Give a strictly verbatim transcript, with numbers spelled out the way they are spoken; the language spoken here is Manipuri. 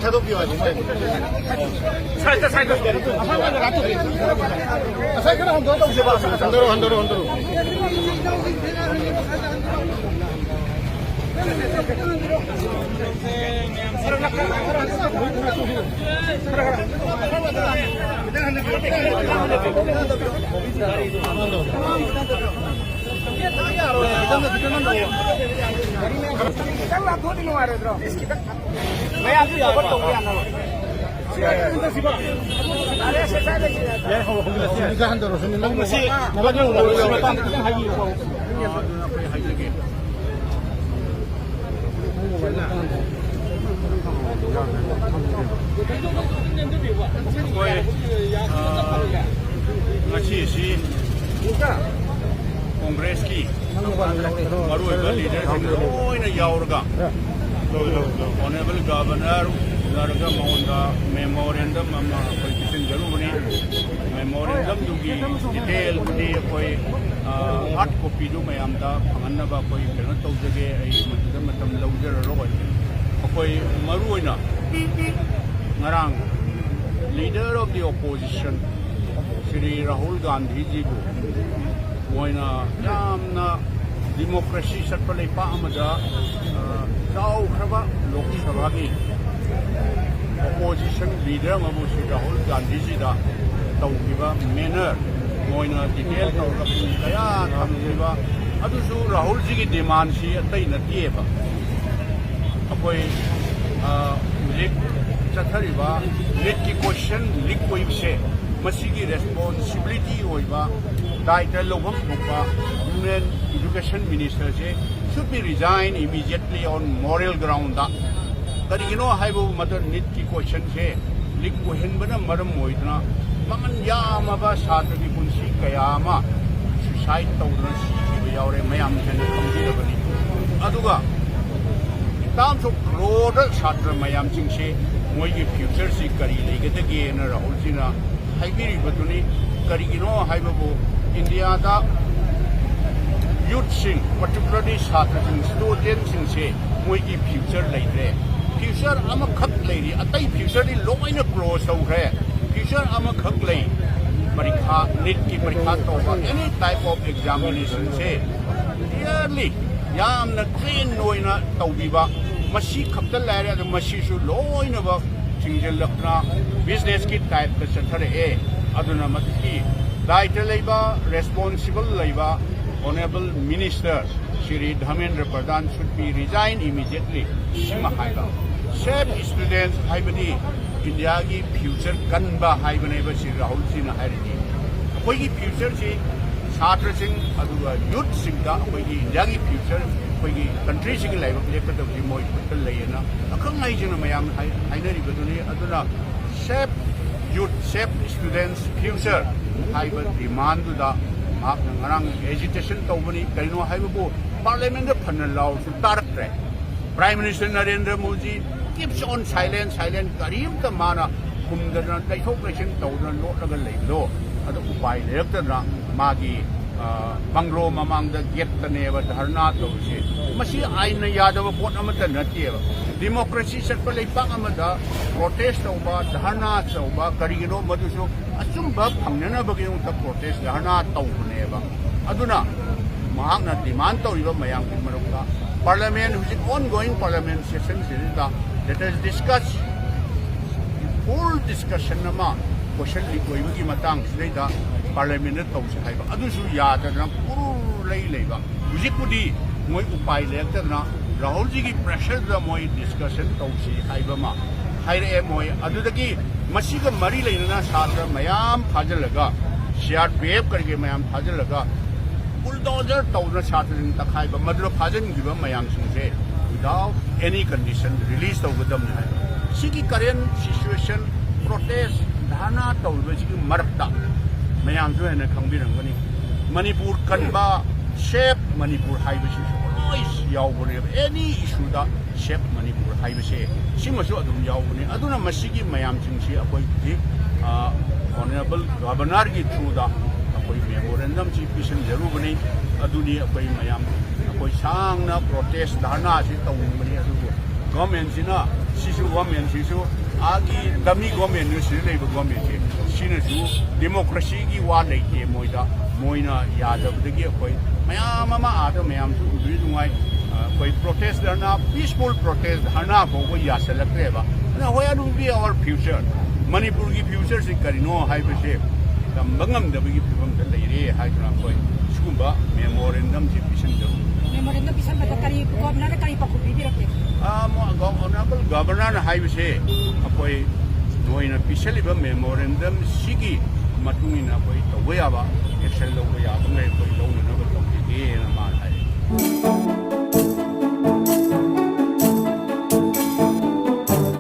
ꯊꯥꯗꯣꯛꯄꯤꯌꯣ ꯍꯥꯏꯕ꯫ ꯁꯥꯏꯗ, ꯁꯥꯏꯗ꯫ ꯉꯁꯥꯏ ꯈꯔ ꯍꯟꯗꯣꯛꯑ ꯇꯧꯁꯦꯕ꯫ ꯍꯟꯗꯣꯔꯣ, ꯍꯟꯗꯣꯔꯣ, ꯍꯟꯗꯣꯔꯣ꯫ ꯈꯤꯇꯪ ꯂꯥꯞꯊꯣꯛꯑꯗꯤ ꯅꯨꯡꯉꯥꯏꯔꯣꯏꯗ꯭ꯔꯣ? ꯃꯌꯥꯝꯁꯨ ꯀꯣꯚꯔ ꯇꯧꯕ ꯌꯥꯅꯕ꯫ ꯌꯥꯏ, ꯍꯧꯔꯣ, ꯍꯧꯖꯤꯛ ꯂꯥꯛꯁꯤ, ꯌꯥꯏ꯫ ꯃꯁꯤ ꯃꯇꯥꯡꯗ ꯈꯤꯇꯪ ꯍꯥꯏꯕꯤꯌꯨ꯫ ꯑꯩꯈꯣꯏ, ꯑ, ꯉꯁꯤꯁꯤ ꯀꯣꯡꯒ꯭ꯔꯦꯁꯀꯤ ꯃꯔꯨꯑꯣꯏꯕ ꯂꯤꯗꯔꯁꯤꯡ ꯂꯣꯏꯅ ꯌꯥꯎꯔꯒ ꯑꯣꯅꯔꯦꯕꯜ ꯒꯚꯔꯅꯔ ꯎꯅꯔꯒ ꯃꯉꯣꯟꯗ ꯃꯦꯃꯣꯔꯦꯟꯗꯝ ꯑꯃ ꯑꯩꯈꯣꯏ ꯄꯤꯁꯤꯟꯖꯔꯨꯕꯅꯤ꯫ ꯃꯦꯃꯣꯔꯦꯟꯗꯝꯗꯨꯒꯤ ꯗꯤꯇꯦꯜꯗꯨꯗꯤ ꯑꯩꯈꯣꯏ, ꯑ, ꯍꯥꯔꯗ ꯀꯣꯄꯤꯗꯨ ꯃꯌꯥꯝꯗ ꯐꯪꯍꯟꯅꯕ ꯑꯩꯈꯣꯏ ꯀꯩꯅꯣ ꯇꯧꯖꯒꯦ꯫ ꯑꯩ ꯃꯗꯨꯗ ꯃꯇꯝ ꯂꯧꯖꯔꯔꯣꯏ꯫ ꯑꯩꯈꯣꯏ ꯃꯔꯨ ꯑꯣꯏꯅ ꯉꯔꯥꯡ leader of the opposition Shri Rahul ꯒꯥꯟꯙꯤꯖꯤꯕꯨ ꯃꯣꯏꯅ ꯌꯥꯝꯅ ꯗꯤꯃꯣꯀ꯭ꯔꯦꯁꯤ ꯆꯠꯄ ꯂꯩꯄꯥꯛ ꯑꯃꯗ, ꯑ, ꯆꯥꯎꯈ꯭ꯔꯕ ꯂꯣꯛ ꯁꯚꯥꯒꯤ ꯑꯣꯄꯣꯖꯤꯁꯟ ꯂꯤꯗꯔ ꯑꯃꯕꯨ ꯁ꯭ꯔꯤ ꯔꯥꯍꯨꯜ ꯒꯥꯟꯙꯤꯖꯤꯗ ꯇꯧꯈꯤꯕ ꯃꯦꯅꯔ, ꯃꯣꯏꯅ ꯗꯤꯇꯦꯜ ꯇꯧꯔꯒ ꯄꯨꯡ ꯀꯌꯥ ꯊꯝꯈꯤꯕ, ꯑꯗꯨꯁꯨ ꯔꯥꯍꯨꯜꯖꯤꯒꯤ ꯗꯤꯃꯥꯟꯁꯤ ꯑꯇꯩ ꯅꯠꯇꯦꯕ꯫ ꯑꯩꯈꯣꯏ, ꯑ, ꯍꯧꯖꯤꯛ ꯆꯠꯊꯔꯤꯕ ꯅꯤꯠꯀꯤ ꯀꯣꯏꯁꯟ ꯂꯤꯛ ꯑꯣꯏꯕꯁꯦ, ꯃꯁꯤꯒꯤ ꯔꯦꯁꯄꯣꯟꯁꯤꯕꯤꯂꯤꯇꯤ ꯑꯣꯏꯕ ꯗꯥꯏꯇ ꯂꯧꯐꯝ ꯊꯣꯛꯄ ꯌꯨꯅꯤꯌꯟ ꯏꯗꯨꯀꯦꯁꯟ ꯃꯤꯅꯤꯁꯇꯔꯁꯦ should be resign immediately on moral ground꯫ ꯀꯔꯤꯒꯤꯅꯣ ꯍꯥꯏꯕ ꯃꯇꯝꯗ ꯅꯤꯠꯀꯤ ꯀꯣꯏꯁꯟꯁꯦ ꯂꯤꯛ ꯑꯣꯏꯍꯟꯕꯅ ꯃꯔꯝ ꯑꯣꯏꯗꯨꯅ ꯃꯃꯜ ꯌꯥꯝꯃꯕ ꯁꯥꯇ꯭ꯔꯒꯤ ꯄꯨꯟꯁꯤ ꯀꯌꯥ ꯑꯃ ꯁꯨꯏꯁꯥꯏꯠ ꯇꯧꯗꯨꯅ ꯁꯤꯈꯤꯕ ꯌꯥꯎꯔꯦ, ꯃꯌꯥꯝ ꯍꯦꯟꯅ ꯈꯪꯕꯤꯔꯕꯅꯤ꯫ ꯑꯗꯨꯒ ꯇꯥꯝꯁꯨ ꯀ꯭ꯔꯣꯔꯗ ꯁꯥꯇ꯭ꯔ ꯃꯌꯥꯝꯁꯤꯡꯁꯦ ꯃꯣꯏꯒꯤ ꯐ꯭ꯌꯨꯆꯔꯁꯤ ꯀꯔꯤ ꯂꯩꯒꯗꯒꯦꯅ ꯔꯥꯍꯨꯜꯖꯤꯅ ꯍꯥꯏꯕꯤꯔꯤꯕꯗꯨꯅꯤ꯫ ꯀꯔꯤꯒꯤꯅꯣ ꯍꯥꯏꯕꯕꯨ ꯏꯟꯗꯤꯌꯥꯗ ꯌꯨꯠꯁꯤꯡ, ꯄꯥꯔꯇꯤꯀꯨꯂꯔꯂꯤ ꯁꯥꯇ꯭ꯔꯁꯤꯡ, ꯁ꯭ꯇꯨꯗꯦꯟꯁꯤꯡꯁꯦ ꯃꯣꯏꯒꯤ ꯐ꯭ꯌꯨꯆꯔ ꯂꯩꯇ꯭ꯔꯦ꯫ ꯐ꯭ꯌꯨꯆꯔ ꯑꯃꯈꯛ ꯂꯩꯔꯤ, ꯑꯇꯩ ꯐ꯭ꯌꯨꯆꯔꯗꯤ ꯂꯣꯏꯅ ꯀ꯭ꯂꯣꯖ ꯇꯧꯈ꯭ꯔꯦ꯫ ꯐ꯭ꯌꯨꯆꯔ ꯑꯃꯈꯛ ꯂꯩ, ꯄꯔꯤꯈꯥ, ꯅꯤꯠꯀꯤ ꯄꯔꯤꯈꯥ ꯇꯧꯕ, ꯑꯦꯅꯤ ꯇꯥꯏꯞ ꯑꯣꯐ ꯑꯦꯛꯖꯥꯃꯤꯅꯦꯁꯟꯁꯦ ꯀ꯭ꯂꯤꯌꯔꯂꯤ ꯌꯥꯝꯅ ꯀ꯭ꯂꯤꯟ ꯑꯣꯏꯅ ꯇꯧꯕꯤꯕ꯫ ꯃꯁꯤ ꯈꯛꯇ ꯂꯩꯔꯦ, ꯑꯗꯨ ꯃꯁꯤꯁꯨ ꯂꯣꯏꯅꯃꯛ ꯊꯤꯡꯖꯤꯜꯂꯛꯇꯨꯅ ꯕꯤꯖꯤꯅꯦꯁꯀꯤ ꯇꯥꯏꯞꯇ ꯆꯠꯊꯔꯛꯑꯦ꯫ ꯑꯗꯨꯅ ꯃꯁꯤꯒꯤ ꯗꯥꯏꯇ ꯂꯩꯕ, ꯔꯦꯁꯄꯣꯟꯁꯤꯕꯜ ꯂꯩꯕ honourable minister Shri Dharmendra Pradhan should be resign immediately ꯁꯤꯃ ꯍꯥꯏꯕ꯫ ꯁꯦꯐ ꯁ꯭ꯇꯨꯗꯦꯟꯠꯁ ꯍꯥꯏꯕꯗꯤ ꯏꯟꯗꯤꯌꯥꯒꯤ ꯐ꯭ꯌꯨꯆꯔ ꯀꯟꯕ ꯍꯥꯏꯕꯅꯦꯕ ꯁꯤ ꯔꯥꯍꯨꯜꯖꯤꯅ ꯍꯥꯏꯔꯤꯁꯤ꯫ ꯑꯩꯈꯣꯏꯒꯤ ꯐ꯭ꯌꯨꯆꯔꯁꯤ ꯁꯥꯇ꯭ꯔꯁꯤꯡ ꯑꯗꯨꯒ ꯌꯨꯠꯁꯤꯡꯗ ꯑꯩꯈꯣꯏꯒꯤ ꯏꯟꯗꯤꯌꯥꯒꯤ ꯐ꯭ꯌꯨꯆꯔ, ꯑꯩꯈꯣꯏꯒꯤ ꯀꯟꯇ꯭ꯔꯤꯁꯤꯒꯤ ꯂꯥꯏꯕꯛ ꯂꯦꯞꯀꯗꯕꯁꯤ ꯃꯣꯏ ꯈꯨꯠꯇ ꯂꯩꯌꯦꯅ ꯑꯈꯪ ꯑꯍꯩꯁꯤꯡꯅ ꯃꯌꯥꯝ ꯍꯥꯏ-, ꯍꯥꯏꯅꯔꯤꯕꯗꯨꯅꯤ꯫ ꯑꯗꯨꯅ ꯁꯦꯐ ꯌꯨꯠ, ꯁꯦꯐ ꯁ꯭ꯇꯨꯗꯦꯟꯠꯁ, ꯐ꯭ꯌꯨꯆꯔ ꯍꯥꯏꯕ ꯗꯤꯃꯥꯟꯗꯨꯗ ꯃꯍꯥꯛꯅ ꯉꯔꯥꯡ ꯑꯦꯖꯤꯇꯦꯁꯟ ꯇꯧꯕꯅꯤ꯫ ꯀꯔꯤꯅꯣ ꯍꯥꯏꯕꯕꯨ ꯄꯥꯔꯂꯤꯌꯥꯃꯦꯟꯗ ꯐꯅ ꯂꯥꯎꯔꯁꯨ ꯇꯥꯔꯛꯇ꯭ꯔꯦ꯫ Prime minister Narendra Modi keeps on silent, silent, ꯀꯔꯤꯝꯇ ꯃꯥꯅ ꯈꯨꯝꯗꯅ ꯂꯩꯊꯣꯛ ꯂꯩꯁꯤꯟ ꯇꯧꯗꯅ ꯂꯣꯠꯂꯒ ꯂꯩꯕꯗꯣ ꯑꯗꯨ ꯎꯄꯥꯏ ꯂꯩꯔꯛꯇꯗꯅ ꯃꯥꯒꯤ, ꯑ, ꯕꯪꯒ꯭ꯂꯣ ꯃꯃꯥꯡꯗ ꯒꯦꯠꯇꯅꯦꯕ ꯙꯔꯅꯥ ꯇꯧꯔꯤꯁꯦ꯫ ꯃꯁꯤ ꯑꯥꯏꯟꯅ ꯌꯥꯗꯕ ꯄꯣꯠ ꯑꯃꯠꯇ ꯅꯠꯇꯦꯕ꯫ ꯗꯤꯃꯣꯀ꯭ꯔꯦꯁꯤ ꯆꯠꯄ ꯂꯩꯕꯥꯛ ꯑꯃꯗ ꯄ꯭ꯔꯣꯇꯦꯁ ꯇꯧꯕ, ꯙꯔꯅꯥ ꯇꯧꯕ ꯀꯔꯤꯒꯤꯅꯣ? ꯃꯗꯨꯁꯨ ꯑꯆꯨꯝꯕ ꯐꯪꯅꯅꯕꯒꯤꯗꯃꯛꯇ ꯄ꯭ꯔꯣꯇꯦꯁ ꯙꯔꯅꯥ ꯇꯧꯕꯅꯦꯕ꯫ ꯑꯗꯨꯅ ꯃꯍꯥꯛꯅ ꯗꯤꯃꯥꯟ ꯇꯧꯔꯤꯕ ꯃꯌꯥꯝꯒꯤ ꯃꯔꯛꯇ ꯄꯥꯔꯂꯤꯌꯥꯃꯦꯟ, ꯍꯧꯖꯤꯛ ꯑꯣꯟ ꯒꯣꯋꯤꯡ ꯄꯥꯔꯂꯤꯌꯥꯃꯦꯟ ꯁꯦꯁꯟꯁꯤꯗ let us discuss, full discussion ꯑꯃ ꯀꯣꯏꯁꯟ ꯂꯤꯛ ꯑꯣꯏꯕꯒꯤ ꯃꯇꯥꯡꯁꯤꯗꯩꯗ ꯄꯥꯔꯂꯤꯌꯥꯃꯦꯟꯗ ꯇꯧꯁꯦ ꯍꯥꯏꯕ, ꯑꯗꯨꯁꯨ ꯌꯥꯗꯗꯅ ꯎꯔꯨꯔ ꯂꯩ ꯂꯩꯕ꯫ ꯍꯧꯖꯤꯛꯄꯨꯗꯤ ꯃꯣꯏ ꯎꯄꯥꯏ ꯂꯩꯔꯛꯇꯗꯅ ꯔꯥꯍꯨꯜꯖꯤꯒꯤ ꯄ꯭ꯔꯦꯁꯔꯗ ꯃꯣꯏ ꯗꯤꯁꯀꯁꯟ ꯇꯧꯁꯤ ꯍꯥꯏꯕ ꯑꯃ ꯍꯥꯏꯔꯛꯑꯦ꯫ ꯃꯣꯏ ꯑꯗꯨꯗꯒꯤ ꯃꯁꯤꯒ ꯃꯔꯤ ꯂꯩꯅꯅ ꯁꯥꯇ꯭ꯔ ꯃꯌꯥꯝ ꯐꯥꯖꯤꯜꯂꯒ, ꯁꯤ ꯑꯥꯔ ꯄꯤ ꯑꯦꯐ ꯀꯔꯤ ꯀꯔꯤ ꯃꯌꯥꯝ ꯐꯥꯖꯤꯜꯂꯒ, ꯕꯨꯜꯗꯣꯖꯔ ꯇꯧꯗꯅ ꯁꯥꯇ꯭ꯔꯁꯤꯡ ꯇꯛꯈꯥꯏꯕ, ꯃꯗꯨꯗ ꯐꯥꯖꯤꯟꯈꯤꯕ ꯃꯌꯥꯝꯁꯤꯡꯁꯦ without any condition release ꯇꯧꯒꯗꯕꯅꯤ ꯍꯥꯏ꯫ ꯁꯤꯒꯤ ꯀꯔꯦꯟ ꯁꯤꯆꯨꯋꯦꯁꯟ, ꯄ꯭ꯔꯣꯇꯦꯁ, ꯙꯔꯅꯥ ꯇꯧꯔꯤꯕꯁꯤꯒꯤ ꯃꯔꯛꯇ ꯃꯌꯥꯝꯁꯨ ꯍꯦꯟꯅ ꯈꯪꯕꯤꯔꯝꯒꯅꯤ, ꯃꯅꯤꯄꯨꯔ ꯀꯟꯕ, ꯁꯦꯐ ꯃꯅꯤꯄꯨꯔ ꯍꯥꯏꯕꯁꯤꯁꯨ always ꯌꯥꯎꯕꯅꯦꯕ꯫ ꯑꯦꯅꯤ ꯏꯁꯨꯗ ꯁꯦꯞ ꯃꯅꯤꯄꯨꯔ ꯍꯥꯏꯕꯁꯦ ꯁꯤꯃꯁꯨ ꯑꯗꯨꯝ ꯌꯥꯎꯕꯅꯤ꯫ ꯑꯗꯨꯅ ꯃꯁꯤꯒꯤ ꯃꯌꯥꯝꯁꯤꯡꯁꯤ ꯑꯩꯈꯣꯏ ꯍꯧꯖꯤꯛ ꯑꯣꯅꯔꯦꯕꯜ ꯒꯚꯔꯅꯔꯒꯤ ꯊ꯭ꯔꯨꯗ ꯑꯩꯈꯣꯏ ꯃꯦꯃꯣꯔꯦꯟꯗꯝꯁꯤ ꯄꯤꯁꯤꯟꯖꯔꯨꯕꯅꯤ꯫ ꯑꯗꯨꯅꯤ ꯑꯩꯈꯣꯏ ꯃꯌꯥꯝ ꯑꯩꯈꯣꯏ ꯁꯥꯡꯅ ꯄ꯭ꯔꯣꯇꯦꯁ ꯙꯔꯅꯥꯁꯤ ꯇꯧꯅꯤꯡꯕꯅꯤ꯫ ꯑꯗꯨꯕꯨ ꯒꯚꯔꯟꯃꯦꯟꯁꯤꯅ ꯁꯤꯁꯨ, ꯒꯚꯔꯟꯃꯦꯟꯁꯤꯁꯨ ꯑꯥꯒꯤ ꯗꯃꯤ ꯒꯚꯔꯟꯃꯦꯟꯅꯤ, ꯁꯤꯗ ꯂꯩꯕ ꯒꯚꯔꯟꯃꯦꯟꯁꯤ, ꯁꯤꯅꯁꯨ ꯗꯦꯃꯣꯀ꯭ꯔꯦꯁꯤꯒꯤ ꯋꯥ ꯂꯩꯇꯦ ꯃꯣꯏꯗ꯫ ꯃꯣꯏꯅ ꯌꯥꯗꯕꯗꯒꯤ ꯑꯩꯈꯣꯏ ꯃꯌꯥꯝ ꯑꯃ ꯑꯥꯗ ꯃꯌꯥꯝꯁꯨ ꯎꯕꯤꯔꯤ ꯅꯨꯡꯉꯥꯏ꯫ ꯑꯩꯈꯣꯏ ꯄ꯭ꯔꯣꯇꯦꯁ ꯙꯔꯅꯥ, ꯄꯤꯁꯐꯨꯜ ꯄ꯭ꯔꯣꯇꯦꯁ ꯙꯔꯅꯥ ꯐꯥꯎꯕ ꯌꯥꯁꯤꯜꯂꯛꯇ꯭ꯔꯦꯕ꯫ ꯑꯗꯨꯅ what will be our future? ꯃꯅꯤꯄꯨꯔꯒꯤ ꯐ꯭ꯌꯨꯆꯔꯁꯤ ꯀꯔꯤꯅꯣ ꯍꯥꯏꯕꯁꯦ ꯇꯝꯕ ꯉꯝꯗꯕꯒꯤ ꯐꯤꯕꯝꯗ ꯂꯩꯔꯦ ꯍꯥꯏꯗꯨꯅ ꯑꯩꯈꯣꯏ ꯁꯤꯒꯨꯝꯕ ꯃꯦꯃꯣꯔꯦꯟꯗꯝꯁꯤ ꯄꯤꯁꯤꯟꯖꯔꯨꯕꯅꯤ꯫ ꯃꯦꯃꯣꯔꯦꯟꯗꯝ ꯄꯤꯁꯟꯕꯗ ꯀꯔꯤ ꯒꯣꯚꯔꯅꯔꯅ ꯀꯔꯤ ꯄꯥꯎꯈꯨꯝ ꯄꯤꯕꯤꯔꯛꯀꯦ? ꯑꯣꯅꯔꯦꯕꯜ ꯒꯚꯔꯅꯔꯅ ꯍꯥꯏꯕꯁꯦ ꯑꯩꯈꯣꯏ ꯅꯣꯏꯅ ꯄꯤꯁꯜꯂꯤꯕ ꯃꯦꯃꯣꯔꯦꯟꯗꯝꯁꯤꯒꯤ ꯃꯇꯨꯡ ꯏꯟꯅ ꯑꯩꯈꯣꯏ ꯇꯧꯕ ꯌꯥꯕ, ꯑꯦꯛꯁꯟ ꯂꯧꯕ ꯌꯥꯕ ꯉꯩ ꯑꯩꯈꯣꯏ ꯂꯧꯅꯅꯕ ꯇꯧꯖꯒꯦꯅ ꯃꯥꯅ ꯍꯥꯏꯔꯤ꯫